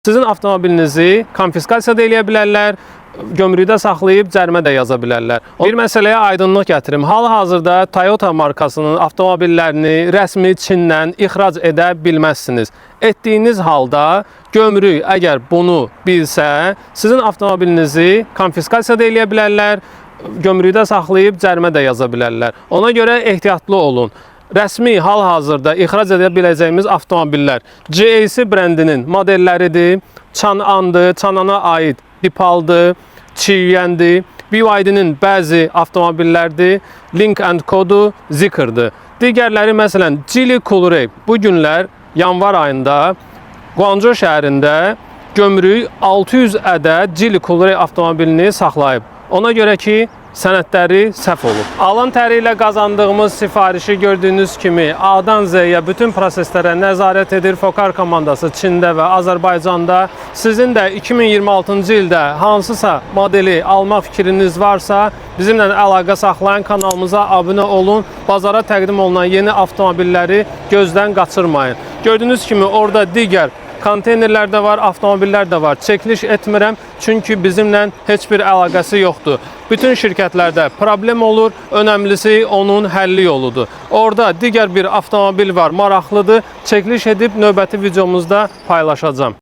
Sizin avtomobilinizi konfiskasiya da eləyə bilərlər, gömrükdə saxlayıb cərimə də yaza bilərlər. Bir məsələyə aydınlıq gətirim. Hal-hazırda Toyota markasının avtomobillərini rəsmi Çindən ixrac edə bilməzsiniz. Etdiyiniz halda gömrük əgər bunu bilsə, sizin avtomobilinizi konfiskasiya da eləyə bilərlər, gömrükdə saxlayıb cərimə də yaza bilərlər. Ona görə ehtiyatlı olun. Rəsmi hal-hazırda ixrac edə biləcəyimiz avtomobillər GAC brendinin modelləridir. Chang'andır, Chang'ana aid Deepal'dır, Qian'dir, BYD-nin bəzi avtomobillərdir, Lynk & Co-dur, Zeekr'dır. Digərləri məsələn Geely Coolray bu günlər yanvar ayında Guangzhou şəhərində gömrük 600 ədəd Geely Coolray avtomobilini saxlayıb. Ona görə ki, sənədləri səhv olub. Alın təri ilə qazandığımız sifarişi gördüyünüz kimi A-dan Z-yə bütün proseslərə nəzarət edir Fokar komandası Çində və Azərbaycanda. Sizin də 2026-cı ildə hansısa modeli almaq fikriniz varsa, bizimlə əlaqə saxlayın, kanalımıza abunə olun. Bazara təqdim olunan yeni avtomobilləri gözdən qaçırmayın. Gördüyünüz kimi orada digər konteynerlər də var, avtomobillər də var. Çəkiliş etmirəm, çünki bizimlə heç bir əlaqəsi yoxdur. Bütün şirkətlərdə problem olur, önəmlisi onun həlli yoludur. Orada digər bir avtomobil var, maraqlıdır. Çəkiliş edib növbəti videomuzda paylaşacağam.